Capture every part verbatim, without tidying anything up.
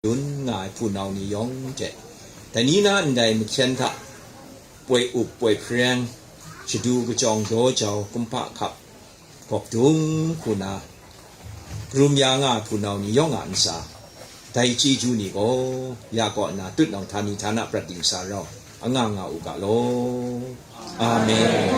dun nga ai hpunau ni yawng hte, dai ni na ndai mahkyen hta poi up poi hpreng, shadu kajawng daw jau, kumhpa hkap gawk dung hku na, karum ya nga ai hpunau ni yawng a ntsa, dai chyeju ni gaw ya kaw nna tutnawng htani htana prat dingsa rau anga nga u ga law. Amen.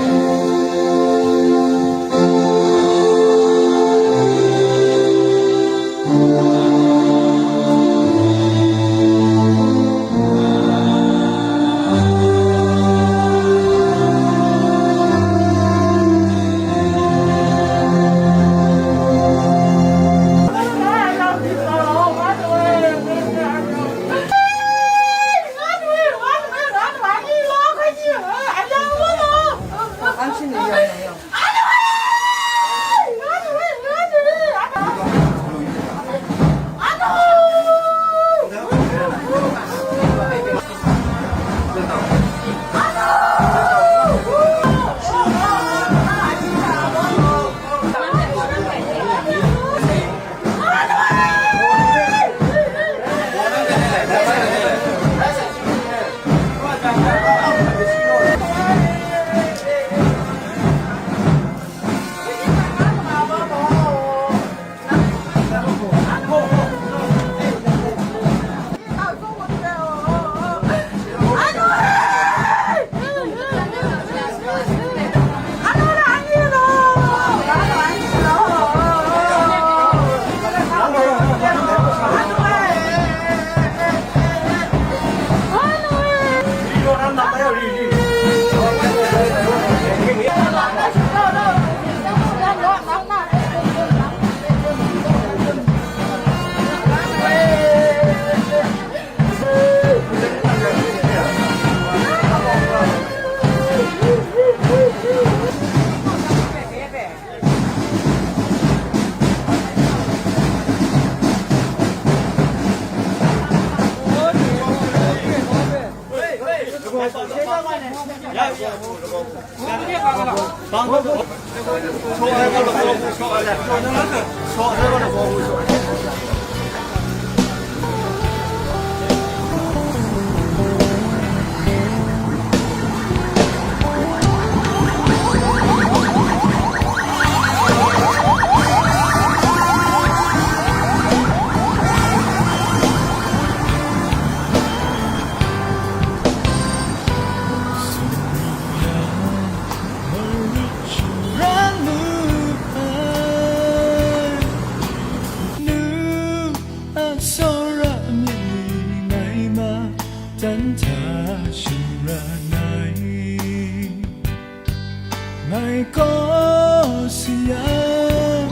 Ngai gaw si yang,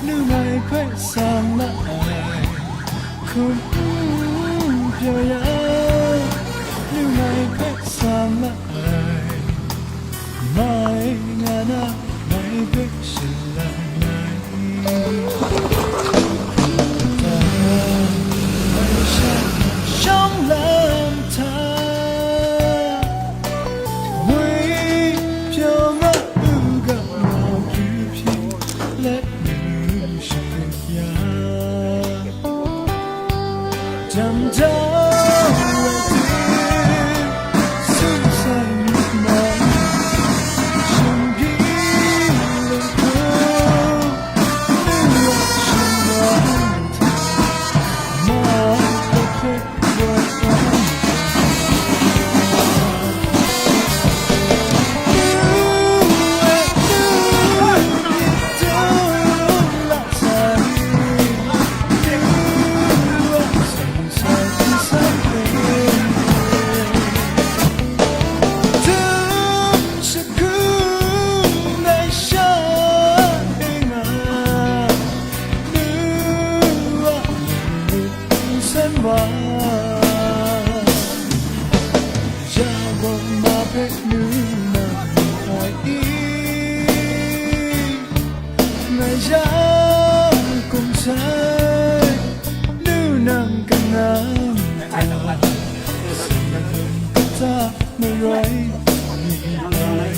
nu ngai hpe sang la ai, hkum n pyaw yang, nu ngai hpe sang la ai, mai nga na, ngai hpe shalai ai. Shawng lam hta, ngwi pyaw nga u ga, mawpyu hpyi let nu shakut ya. Jam jau wa tim, su sai myit ma, shinggi lung hku, nu wa shing wa hta, ma hpe hpe Sen wa, ja gaw ma hpe nu na ai i? Ngai ja kum sai, nu nang kanang ta, kata maroi ni ai.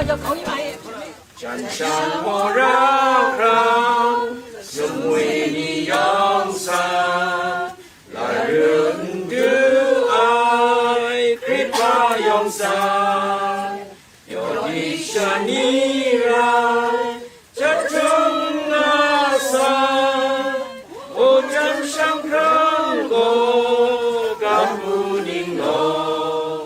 Jan shang mora hkrang, sumwi ni yawng sa, la ru n du ai Hkrit hpa yawng sa, yaw di sha ni rai, jahtum nga sa, o jan shang hkrang gaw, ga mu ning gaw.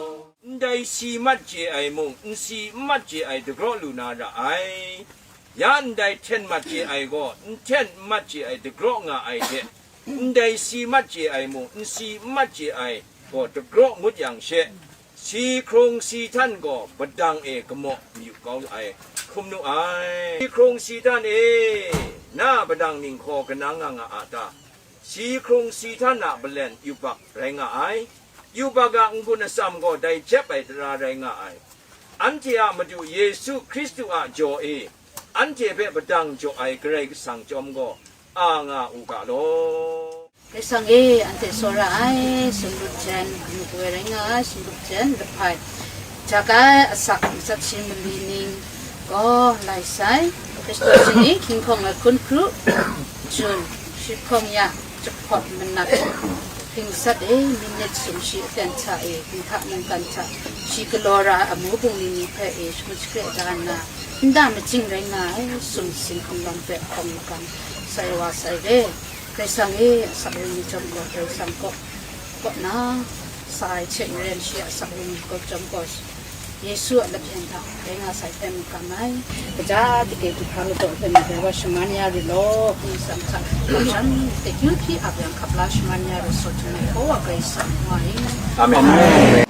Ndai si mat chye ai mung, n si n mat chye ai dagraw lu na ra ai. Ya ndai hten mat chye ai gaw, n hten n mat chye ai dagraw nga ai hte, ndai si mat chye ai mung, n si n mat chye ai gaw dagraw ngut yang she, si hkrung si htan gaw padang e kamaw mayu kau ai hkrum nu ai. Si hkrung si htan e, na padang ninghkaw kanang nga nga a ta? Si hkrung si htan a malen yubak rai nga ai. Yubak a n-gun atsam gaw dai jep ai tara rai nga ai. Anhte a Madu Yesu Hkristu a jaw e, anhte hpe padang jaw ai Karai Kasang chyawm gaw, a nga u ga law. Karai Kasang e, anhte tsawra ai, sumlut jen, mukwe rai nga ai, sumlut jen, lahpai, jak ai, asak, matsat shi mali ning gaw, lai sai, Hkristu shani, hkying hkawng ai hkun hkru, jun, shi hkawng ya, jahpawt manat, hping sat e, minit sumshi aten hta e, dinghta mungkan hta, shi galaw ra ai amu bungli ni hpe e, shagun shakre da nna, nta machying rai nga ai, sumsing hkum lam hpe hkawng magang sai wa sai re. Karai Kasang e, asak wenyi chyawm gaw, Karai Kasang kaw, kaw na, sa ai hte maren shi a asak wenyi kaw chyawm gaw, Yesu a lapyan hta rai nga sai hpe makam ai. Kaja dike du hkra ladaw hpe magai wa shaman ya ru law, hpung tsam hta, hkap shan, dikyu hpyi ap yang hkap la shaman ya ru, saw htum ai hkaw wa Karai Kasang ngu ai. Amen.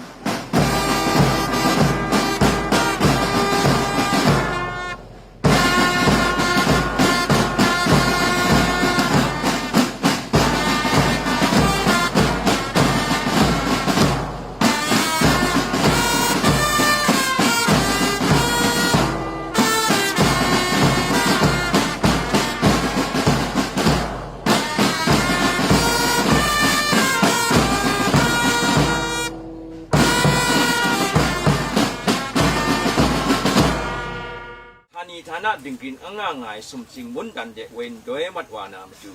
Htani htana dinggrin anga nga ai sumsing mungdan de woi ndoi mat wa na matu,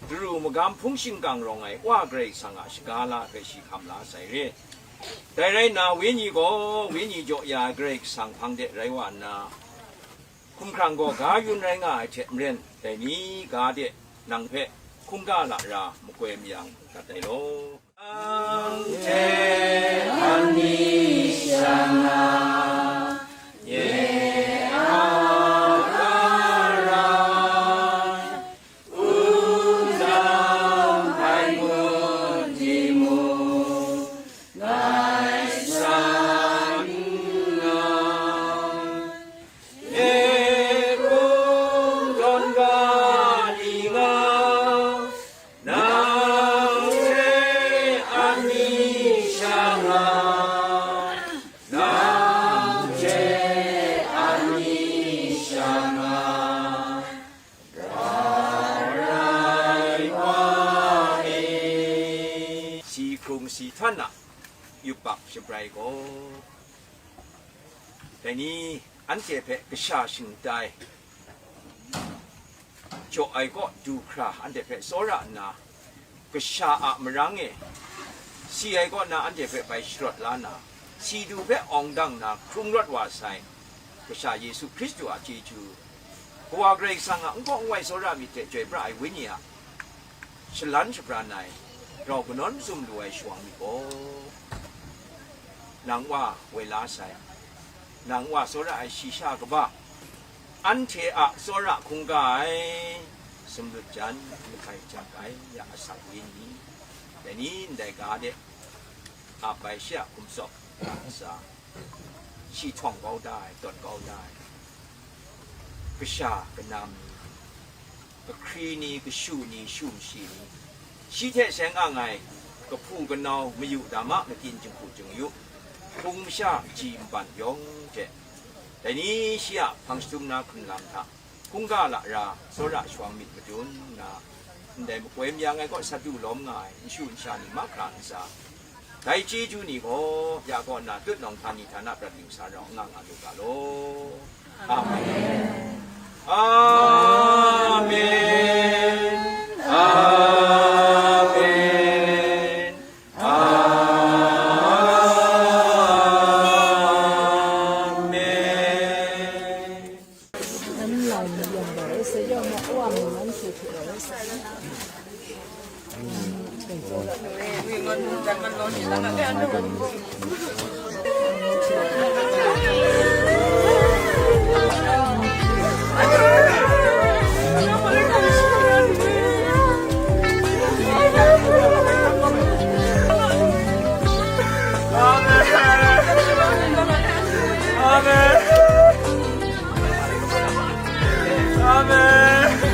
daru magam hpung shingkang rawng ai Wa Karai Kasang a shaga la hpe shi hkam la sai re. Dai rai nna, wenyi gaw wenyi jaw ya ai Karai Kasang hpang de rai wa nna, hkumhkrang gaw ga yun rai nga ai hte maren, dai ni ga de nang hpe hkungga lara makoi mayang dat ai law. Nang hte ani shang a, nye a gara, wunjang hpai ngut timung, ngai san nngai. Nye hkum tawn ga di nga, nang hte ani shang a, nang hte ani shang a, Karai Wa e. Si hkrung si htan a yubak shabrai gaw, dai ni anhte hpe kasha shingtai jaw ai kaw du hkra anhte hpe tsawra nna, kasha a marang e si ai kaw na anhte hpe bai sharawt la na, si du hpe awng dang na hkrung rawt wa sai, Kasha Yesu Hkristu a chyeju, Kawa Karai Kasang a n-gaw n-wai tsawra myit hte chyoi pra ai Wenyi a shalan shabran ai, rau kanawn mazum lu ai shawang myit gaw, nang Wa woi la sai, nang Wa tsawra ai shi sha kaba, anhte a tsawra hkungga ai, sumlut jan, lahkai jak ai, ya asak Wenyi, dai ni ndai ga de, ap ai shi a hkum tsawp, ya ntsa, shi htawng kau da ai, tawn kau da ai, kasha, kanam ni, kahkri ni, kashu ni, shu mashi ni, shi hte seng ang ai, kahpu kanau, mayu dama, makyin jinghku jingyu, hpung masha, ji nban yawng hte, dai ni shi a hpang jahtum na hkrun lam hta, hkungga lara, tsawra shawang myit madun nna, ndai makoi mayang ai kaw sat du lawm nga ai, nshu nsha ni mahkra ntsa, Dai chyeju ni gaw ya kaw nna tutnawng htani htana prat yu sa rau nga nga lu ga law. Amen. Amen. Amen. Amen.